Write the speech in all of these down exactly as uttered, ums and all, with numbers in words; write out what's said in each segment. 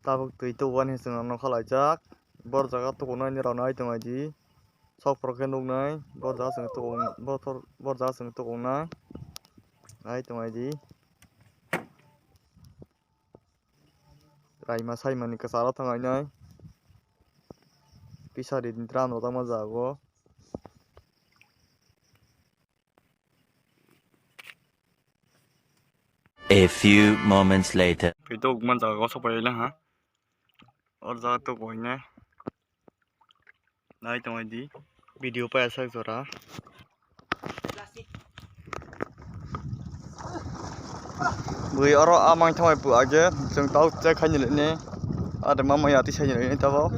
Tabuk twi tubuani chwng nokha laijak. Bor jaga tukunai ni rok nai tongwi di. Sok phoro khe nuknai. Bor jaga chwng tukun, bor thor, bor jaga chwng tukunai. Nai tongwi di. Raima saimani kwcharo thangainai. Pisari ni drum rok tangma jago. A few moments later. Twi tok man jaga o sok pai lang ha. Or jaga tok boina. Nai tongwi di. Video paiya sak jora. Bui oro amang thangwi pu age chwng tau che khaini lini. Ade mamai ati saini lini tabo.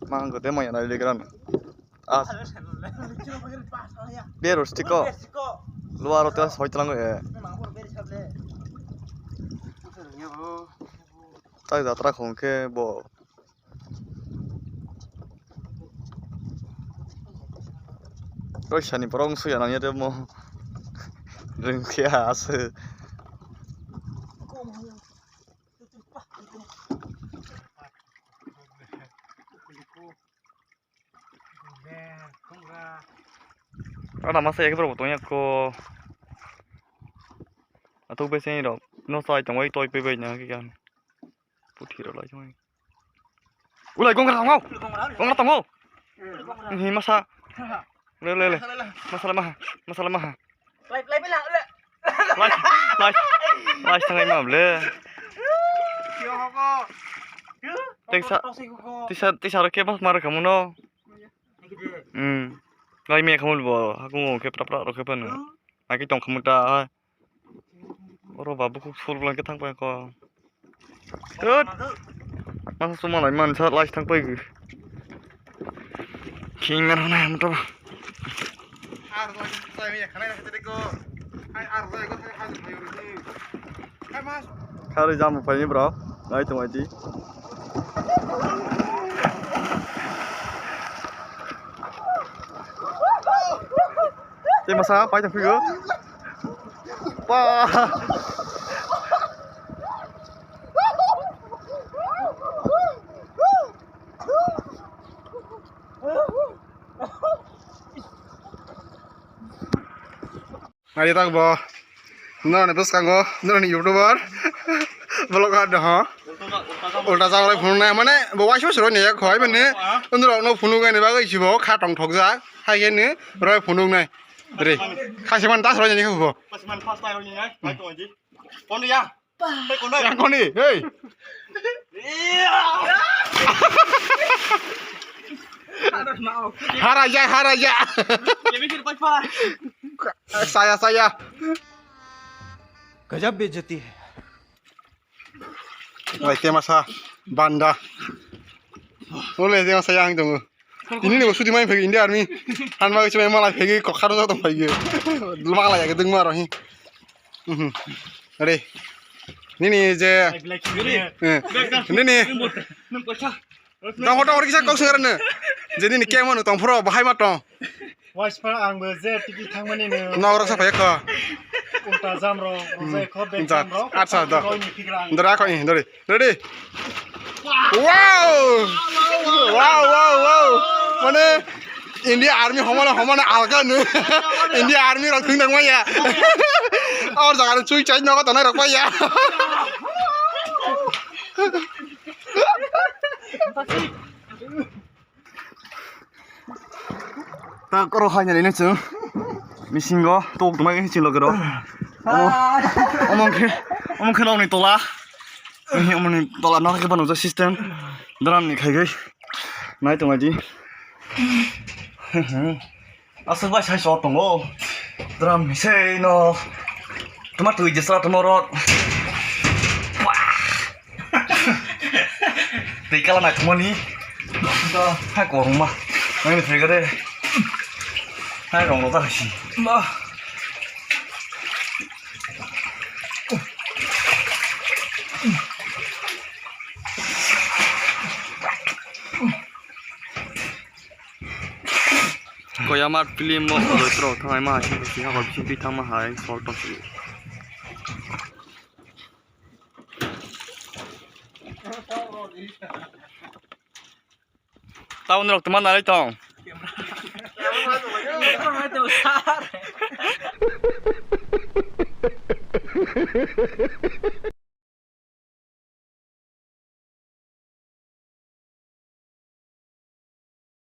Mang gode maya nai legrano. Ah. Bero stiko. Luaro te soi tlango e. Tai jatra khong khe bo. Roi sani borok wng suya nang yate mo. Rwng khe ase. Ada masa ya, kita tongya ko. Atuk bese rok no sai tongwi toi pe bai na kikan. Puthi rok lai tongwi. Ulai gongra tongo. Gongra tongo. Hi masa. Le le le. Masala maha. Masala maha. Lai lai bela le. Lai lai. Lai tangai mam le. Yo ko. Teksa. Tisa tisa rok ke bas mar kamu no. Hmm. Lai me kamu bo. Aku mo ke pra pra rok ke panu. Aki tong kamu ta. Oro ba bukhuk sul bwlai khe thang pai kho. Thut. Masa suma lai man sa lai thang pai gwi. Khing na rona ham to. Kharwi jam pai ni bro. Lai tong ai di. Tei masa pai tong phigo. Pa. Nai tak bo. Nani bwskango nani YouTuber. Vlog ha doho. Ulta jagao phunuknai mane bo waisa waisa roi nai khoi mane. Undro no phunuknai bagwi sibo kha tong thokjak. Hai khe ni roi phunuknai. Re. Khasiman das roi ni khubo. Khasiman first time roi ni nai. Bai to di. Kono ya. Bai kono. Yang koni. Hey. Iya. Haraja, haraja. Kemi kir pai pa. Saya, saya. Gajab bejati hai. Wai, te masa banda. Ole, te masa yang tongo. Ini ni bosu di mai phegi India Army. Han ma kichimai malai phegi kokharo jok tong phegi. Malai ya gedung maro hi. Mhm. Re. Nini je. Eh. Nini. Nang hoto hori kisa kok sengar ne. Je nini kemo no tong phro bahai ma tong. Waispa ang bo je tiki thangmani no. Nok rok sa phai kho. Ulta jam rok, rojai kho, bek jam rok. Acha, do. Roi ni phigra ang. Dora kho, eh, dori. Ready? Wow! Wow, wow, wow! Mane, India Army homana, homana alga no. India Army rok thung dang maya. Or jaga no chui chai nogo tonai rok maya. Tak oro hai nai chwng. Misingo tok tongmai chwng loge ro. Omo, omo khe, omo khe nokni tola. Omo ni tola no khe bano system. Drum ni khai khai. Nai tongmai di. Aswk bai sai so tongo. Drum ni sei no. Tuma twi jesra tuma rot. Twi kala nai tuma ni. Hai korma. Nai ni phai gare. Hai rong rota hai si. Ba. Koyamar film mo roi pro thangai ma hai si ha ko bising twi thang ma hai sol tong si. Tamo norok tuma nalai tong.